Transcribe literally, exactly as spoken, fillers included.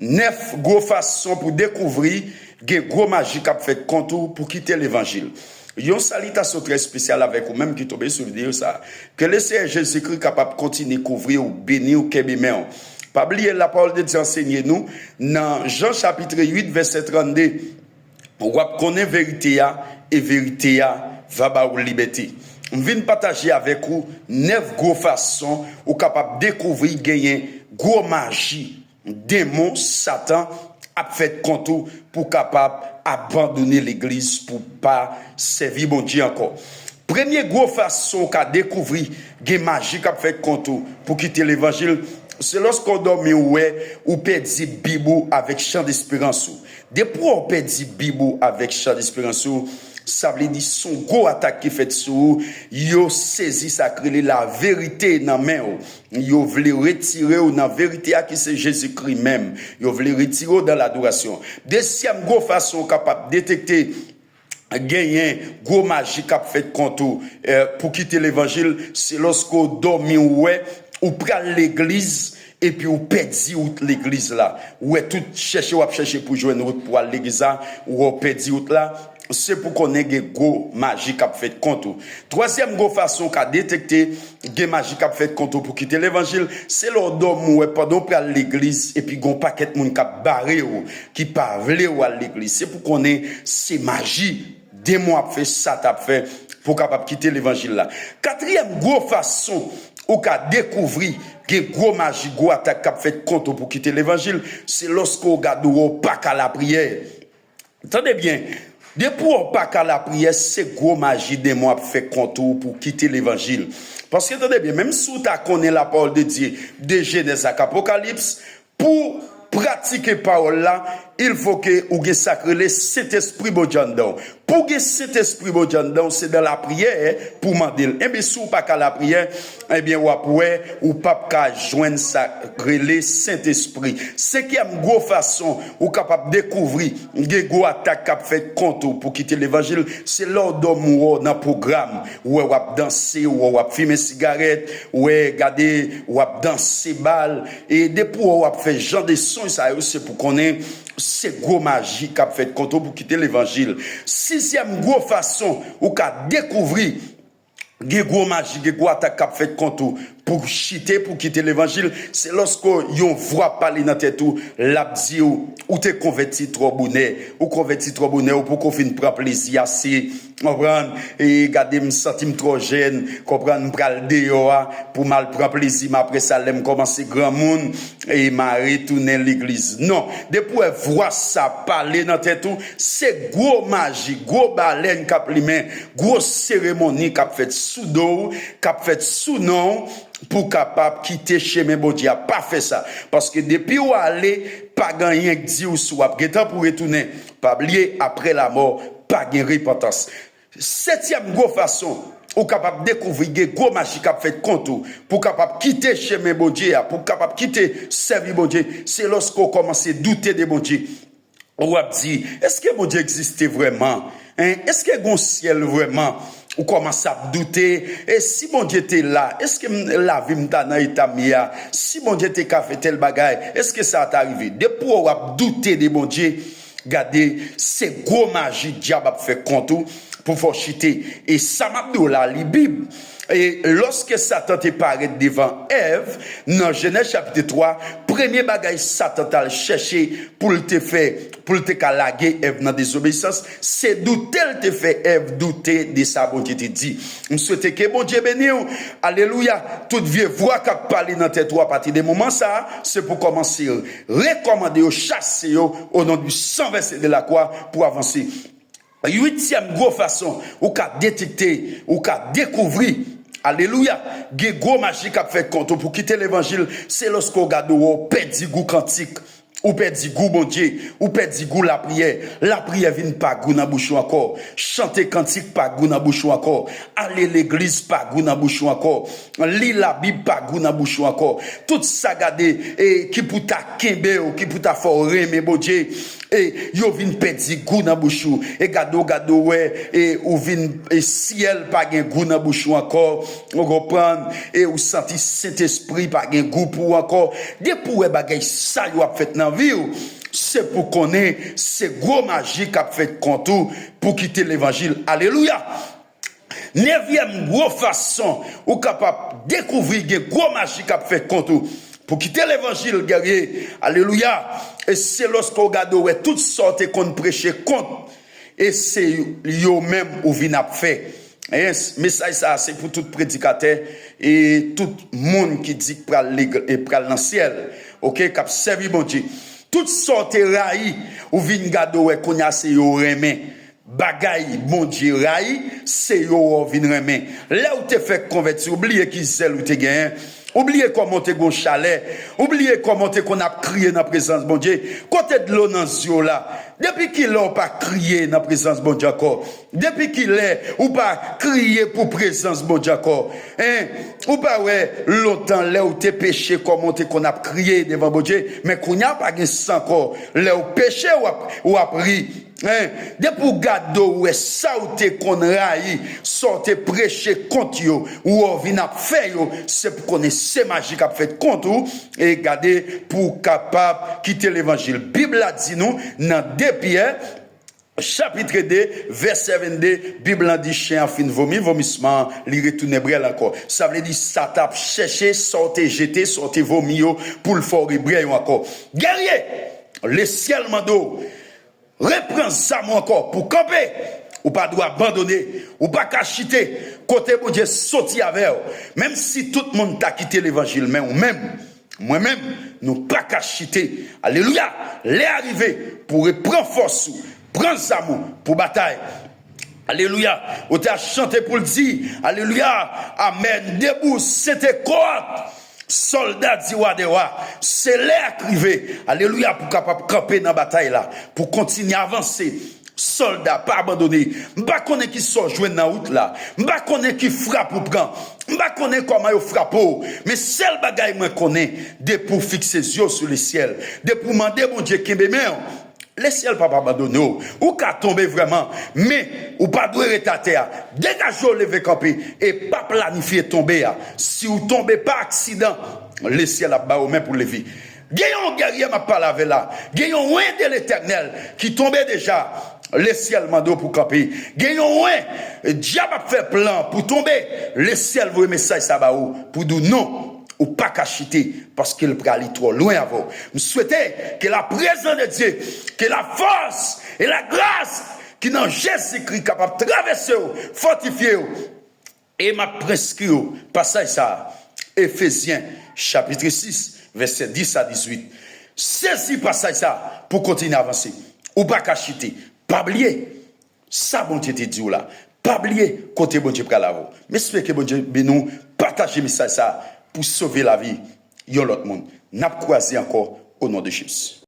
Nèf gwo fason pou dekouvri gen gwo maji k ap fèt kont ou pou kite levanjil. Yon salitasyon trè espesyal avèk ou menm ki tonbe sou videyo sa a. Ke Leseyè Jezikri kapab kontinye kouvri w, beni w, kenbe men w. Pa bliye, lapawòl de Dye ansenye nou nan Jan chapit uit, vèsè trannde, w ap konnen verite a, e verite a va ba ou libète. M vin pataje avèk ou nèf gwo fason ou kapab dekouvri genyen gwo maji denmon, Satan, ap fèt kont ou pou w kapab abandone legliz, pou w pa sèvi Bondye ankò. Premye gwo fason w ka dekouvri gen maji k ap fèt kont ou pou kite levanjil, se lòske w dòmi, w wè ou pèdi Bib ou avèk Chan Desperans ou. Depi w pèdi Bib ou avèk Chan Desperans ou, sa vle di se yon gwo atak ki fèt sou ou. Yo sezi sa k rele laverite nan men w. Yo vle retire w nan verite a ki se Jezikri menm. Yo vle retire w dan ladorasyon. Dezyèm gwo fason w kapab detekte genyen gwo maji k ap fèt kont ou, eh, pou kite levanjil, se lòske w dòmi, w wè ou pral legliz, epi w pèdi wout legliz la. W wè tout chèche w ap chèche pou jwenn wout pou al legliz la, w wè w pèdi wout la, se pou konnen gen gwo maji k ap fèt kont ou. Twazyèm gwo fason w ka detekte gen maji k ap fèt kont ou pou kite levanjil, se lè w dòmi, w wè pandan w pral legliz, epi gen yon pakèt moun k ap bare w, ki pa vle w al legliz. Se pou konnen se maji demon ap fè, Satan ap fè, pou w kapab kite levanjil la. Katriyèm gwo fason ou ka dekouvri gen gwo maji, gwo atak k ap fèt kont ou pou kite levanjil, se lòske w gade w wè w pa ka lapriyè. Tande byen, depi w wè w pa ka lapriyè, se gwo maji demon ap fè kont ou pou w kite levanjil. Paske tande byen, menm si w ta konnen lapawòl de Dye, de Jenèz ak Apokalips, pou pratike pawòl la, il faut que ou gen sa k rele Sentespri Bondye anndan w. Pou gen Sentespri Bondye anndan w, se dan lapriyè pou w mande l. Enben, si w pa ka lapriyè, enben, w ap wè, ou p ap ka jwenn sa k rele Sentespri. Senkyèm gwo fason ou kapab dekouvri gen gwo atak k ap fèt kont ou pou kite levanjil, se lè w dòmi, w wè w nan pwogram, w wè w ap danse, w wè w ap fimen sigarèt, w wè, gade, w ap danse bal, e depi w wè w ap fè jan de sonj sa yo, se pou konnen se gwo maji k ap fèt kont ou pou kite levanjil. Sizyèm gwo fason ou ka dekouvri gen gwo maji, gen gwo atak k ap fèt kont ou pou chite, pou kite levanjil, se lòske yon vwa ap pale nan tèt ou, l ap di w, ou te konvèti twò bonè, ou konvèti twò bonè, ou poko fin pran plezi ase, konprann, e gade m santi m twò jèn, konprann, m pral deyò a pou m al pran plezi m, apre sa lè m kòmanse granmoun, e m a retounen legliz. Non, depi w wè vwa sa pale nan tèt ou, se gwo maji, gwo balèn k ap limen, gwo seremoni k ap fèt sou do w, k ap fèt sou non w, pou w kapab kite chemen Bondye a. Pa fè sa. Paske depi w ale, pa gen anyen k di w si w ap gentan pou retounen. Pa bliye, apre lamò, pa gen repantans. Setyèm gwo fason ou kapab dekouvri gen gwo maji k ap fèt kont ou, pou w kapab kite chemen Bondye a, pou w kapab kite sèvi Bondye, se lòske w kòmanse doute de Bondye. Ou ap di, èske Bondye egziste vrèman? Hein? Èske gen yon syèl vrèman? Ou kòmanse ap doute, e si Bondye te la, èske m, lavi m ta nan eta m ye a? Si Bondye te ka fè tèl bagay, èske sa ta rive? Depi w ap doute de Bondye, gade, se gwo maji dyab ap fè kont ou pou fè w chite. E sa m ap di w la, li Bib. E lòske Satan te parèt devan Èv, nan Jenèz chapit twa, premye bagay Satan t al chèche pou l te fè, pou l te ka lage Èv nan dezobeyisans, se doute l te fè Èv doute de sa Bondye te di. M swete ke Bondye beni w. Alelouya. Tout vye vwa k ap pale nan tèt ou apati de moman sa a, se pou kòmanse rekòmande yo, chase yo, o non di san vèse de la kwa, pou avanse. Uityèm gwo fason ou ka detekte, ou ka dekouvri, alelouya, gen gwo maji k ap fèt kont ou pou kite levanjil, se lòske w gade w wè w pèdi gou kantik, ou pèdi gou Bondye, ou pèdi gou lapriyè. Lapriyè vin pa gou nan bouch ou ankò. Chante kantik pa gou nan bouch ou ankò. Ale legliz pa gou nan bouch ou ankò. Li Labib pa gou nan bouch ou ankò. Tout sa gade, e, ki pou ta kenbe w, ki pou ta fè w renmen Bondye, E yo vin pèdi gou nan bouch ou. E gade w, gade w wè, e ou vin, e syèl pa gen gou nan bouch ou ankò. Ou konprann? E ou santi Sentespri pa gen gou pou ou ankò. Depi w wè bagay sa yo ap fèt nan vi w, se pou konnen se gwo maji k ap fèt kont ou pou kite levanjil. Alelouya! Nevyèm gwo fason ou kapab dekouvri gen gwo maji k ap fèt kont ou. Pou kite levanjil, gèrye, alelouya, e se lòske w gade w wè tout sa w te konn preche kont, e se yo menm ou vin ap fè. Yes, mesaj sa a se pou tout predikatè e tout moun ki di k pral, e pral nan syèl, oke, k ap sèvi Bondye. Tout sa w te rayi, ou vin gade w wè kounye a se yo w renmen. Bagay Bondye rayi, se yo w vin renmen. Lè w te fèk konvèti, ou bliye ki zèl ou te genyen. Ou bliye kòman w te gon chalè. Ou bliye kòman w te konn ap kriye nan prezans Bondye. Kote dlo nan zye w la? Depi kilè w pa kriye nan prezans Bondye ankò? Depi kilè ou pa kriye pou prezans Bondye ankò? Hein? Ou pa wè lontan lè w te peche kòman w te konn ap kriye devan Bondye? Men kounye a pa gen sa ankò. Lè w peche, w ap, w ap ri. Hein? Depi w gade w wè sa w te konn rayi, sa w te preche kont yo, ou w vin ap fè yo, se pou konnen se maji k ap fèt kont ou, e gade pou w kapab kite levanjil. Bib la di nou nan de Pyè, chapit de, vèsè vennde, Bib lan di chen an fin vomi, vomisman an, li retounen bwè l ankò. Sa vle di sa t ap chèche, sa w te jete, sa w te vomi yo, pou l fè w rebwè yo ankò. Gèrye, lesyèl mande w, repran zam ou ankò pou kanpe. Ou pa dwe abandone. Ou pa ka chite kote Bondye soti avè w. Menm si tout moun ta kite levanjil, men ou menm, mwen menm, nou pa ka chite. Alelouya! Lè a rive pou repran fòs ou, pran zam ou pou batay. Alelouya! Ou te a chante pou l di, alelouya, amèn, debout, sete kòt. Sòlda di wa dè wa, se lè a k rive, alelouya, pou w kapab kanpe nan batay la, pou w kontinye avanse. Sòlda, pa abandone. M pa konnen ki sa w jwenn nan wout la. M pa konnen ki frap ou pran. M pa konnen kòman yo frape w. Men sèl bagay mwen konnen, depi w fikse zye w sou lesyèl, depi w mande Bondye kenbe men w, lesyèl p ap abandone w. Ou ka tonbe vrèman, men ou pa dwe ret atè a. Degaje w, leve kanpe, e pa planifye tonbe a. Si w tonbe pa aksidan, lesyèl ap ba w men pou leve. Gen yon gèrye m ap pale avè la. Gen yon wen de Letènèl ki tonbe deja. Lesyèl mande w pou kanpe. Gen yon wen, dyab ap fè plan pou tonbe. Lesyèl voye mesaj sa ba ou pou di w non, ou pa ka chite, paske l prale twò lwen avè w. M swete ke laprezans de Dye, ke lafòs e lagras ki nan Jezikri kapab travèse w, fòtifye w. E m ap preskri w pasaj sa a, Efezyen chapit sis, vèsè dis a dizuit. Sezi pasaj sa a pou w kontinye avanse. Ou pa ka chite. Pa bliye sa Bondye te di w la. Pa bliye kote Bondye pral avè w. M espere ke Bondye beni w. Pataje mesaj sa a pou sove lavi yon lòt moun. N ap kwaze ankò o non de Jezi.